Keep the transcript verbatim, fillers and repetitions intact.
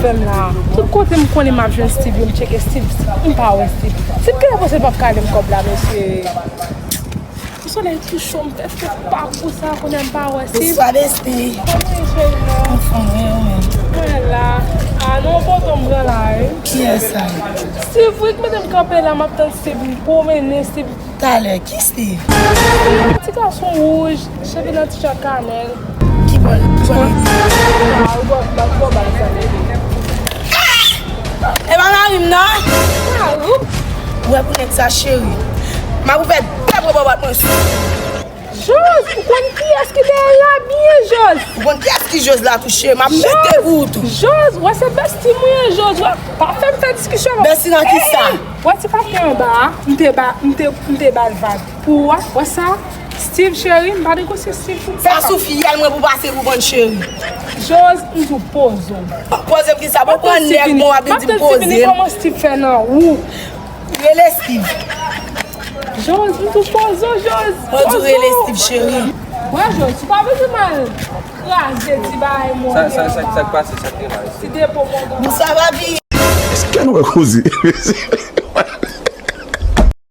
Menm la, tout kote m konnen m ap jwenn Steve yo, m tcheke Steve, m pa wè Steve. Steve genlè panse l p ap ka lè m kòb la, mesye. Solèy tou cho, m fè tout pakou sa, kounye a m pa wè Steve. Bonswa, Bestie. Kòman w ye, cheri mwen? Anfòm, wi, ou menm? Mwen la. A, non, poto m pran la, wi. Kiyès sa? Steve, wi, k mete m kanpe la, m ap tann Steve, m pwomennen Steve. Talè, ki Steve? Ti gason wouj, cheve nan ti chòt kanèl. Ki bò l, ki bò l? Ah, ou bò, bò, bò, bò, sa. E pa mari m, non? Mari w? Ou wè pou nèg sa, cheri. M ap ouvè de bò bò bòt mwen sou. Jòz, ou konn kiyès ki dèyè l la byen, Jòz? Ou konn kiyès ki Jòz la tou, cheri? M ap mete pou ou tou. Jòz, wè se bèsti mwen ye, Jòz, wè, pa fè m fè diskisyon avè w. Bèsti nan ki sa? Ey! Wè ti kapten anba a, m te ba, m te, m te ba l vag. Pou ou a, wè sa? Steve cheri, m pa negosye Steve pou m. Sa sou fyèl mwen pou pase pou bann cheri. Jòz, m di w poze w. Poze m ki sa? Bon, pran nèg bon, w ap vin di m poze m. Kòman Steve fè nan ou? Rele Steve. Jòz, m di w poze w, Jòz. Mwen di w rele Steve, cheri. Wè, Jòz, ou pa bezwen m al kraze ti bagay mwen. Sa, sa, sa, sa k pase, sa k gen la? Ti depo mwen. Bon, sa va vire. Èske nou wè koze?